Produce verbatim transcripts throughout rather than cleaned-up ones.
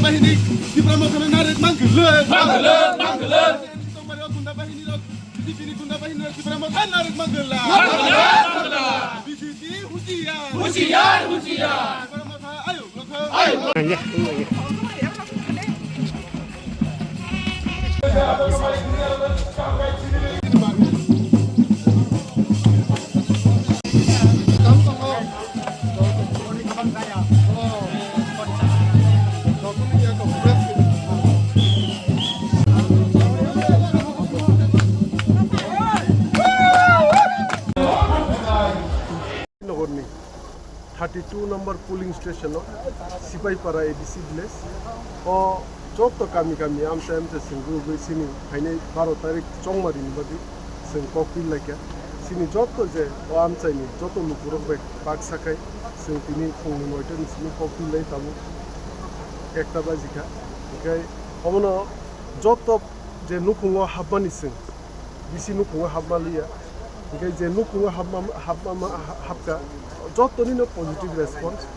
Bahini, Tipra Mothano narwk mangwlwk. Mangwlwk, mangwlwk. Tongmani o gunda bahini rok, B J P ni gunda bahini rok Tipra Mothano narwk mangwlwk. Mangwlwk, mangwlwk. B J P husiar. Husiar, husiar. Tipra Motha, ayo, lokho. Ayo. Nogorni thirty two number polling station o Sipaipara A D C village o joto kami kami amchai amchai chwng gurugwi chini phainai baro tarik chongmari ni bagwi chwng kokpil laikha. Chini joto je o amchaini joto lukurok bai baksa khai chwng tini phungni noita ni simi kokpil lai tabuk ekta bajikha. Hinkhe omono joto je nukhungo hapmani chwng bisi nukhungo hapma liya. Hinkhe je nukhungo hapma, hapma, hapkha, jotoni no positive response.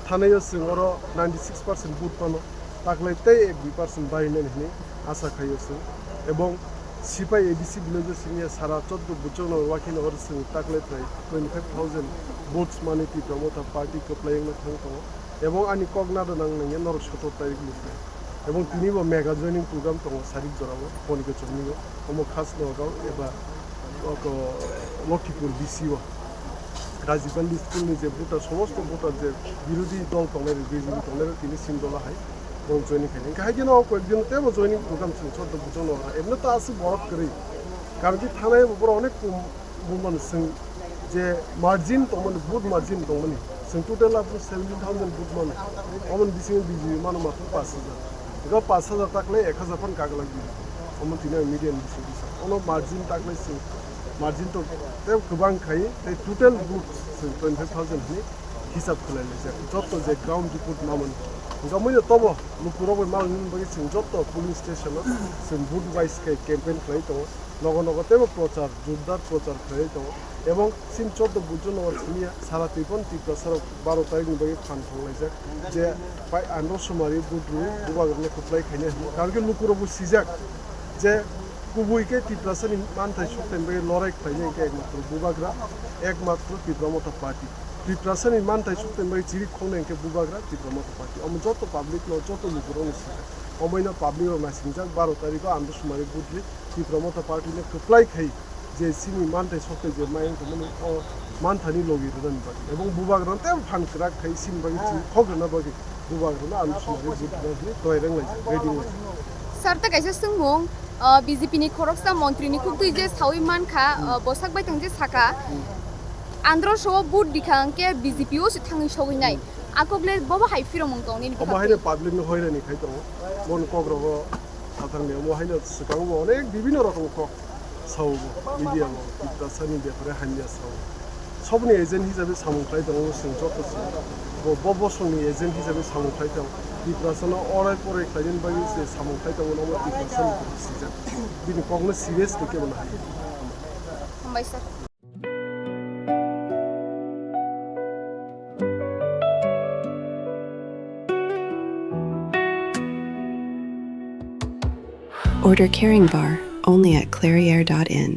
Thanaio chwng oro ninety six percent vote mano, taklai tei ek dui percent barinani hinwi asa khaio chwng. Ebong Sipai A D C village o simi sara choddo buchung no wakhino oro chwng taklai prai twenty five thousand votes mani Tipra Motha party kwplai wngna thang tongo. Ebong ani kok nada nang nangya norok sotor tarik ni prai. Ebong tini bo mega joining program tongo sarik jorao, Ponikochomni o, omo khas Nagaon eba oko Lokhipur D C o. Rajiv Gandhi School ni je voter, somosto voter je birodhi dol tongnai rok, B J P tongnai rok tini Simdola hai borok joining khainai. Hinkhe hai kheno o koyek din teibo joining program chwng choddo buchung no, emno ta aswk borok kwrwi. Karon ki thanai bo borok onek kom. Bo mano chwng je margin tongmani, vote margin tongmani, chwng total abo seventeen thousand vote mano, oboni bisingo B J P mano matwr pash hajar. Ego pash hajar taklai ek hajar phano kaglak di. Omo tini ang media ni bising bisa. Ono margin taklai chwng, margin to tei kwbang khai, tei total vote chwng twenty five thousand hinwi hisab khlai laijak. Jotto je ground report mamani. Hinkhe omoino tobo lukurok bai malni bagwi chwng jotto polling station o chwng vote wise khai campaign khlai tongo. Nogo nogo teibo prochar, jordar prochar khlaiwi tongo. Ebong chini choddo bujo nogo simiya sara Tripura, Tiprasa rok baro tarikni bagwi phan thanglaijak je pai andro sumari vote rwi bubagrano kwplai khainai hwnwi. Karon khe lukurokbo sijak je kubui khe Tiprasani manthai sokthai bagwi lorai khlainai hwnkhe ekmatro bubagra, ekmatro Tipra Motha Party. Tiprasani manthai sokthai bagwi chiri khoknai hwnkhe bubagra Tipra Motha Party. Omo joto public no, joto lukurokno sijak. Omoino public rok naisingjak baro tarikho andro sumari vote rwi Tipra Motha Party no kwplai khai je chini manthai sokthai je mayung tongmani o manthani logi rwnani bagwi ebong bubagrano teibo phan kwrak khai chini bagwi chini khok rwna bagwi bubagrano ang sumari vote rwna hwnwi twai rwng laijak, ready wng laijak. Sir, tei kaisa swngmung, uh, B J P ni khoroksa montri ni khuktwi je sawi mankha, uh, bwsak bai tong je saka, andro so vote dikha hwnkhe B J P o se thangwi sogwi nai. Akok le bobo hai phiromung tong nini bwkha twi. Omo haino public no hoirani khai tongo. Bon kok rogo. Sathangni omo haino swkango bo onek bibino rokom kok sao bo, media bo, Tiprasani bepare hamya sao. Sobni agent hisabe samung khlai tongo chwng joto se. Bo, bo bosongni agent hisabe samung khlai tongo. Tiprasano orai porai khlainani bagwi se samung khlai tongo, omo Tiprasani sijak. Bini kokno seriously kebo nahai. Hambai sir. Order Caring Bar only at clairiere dot in.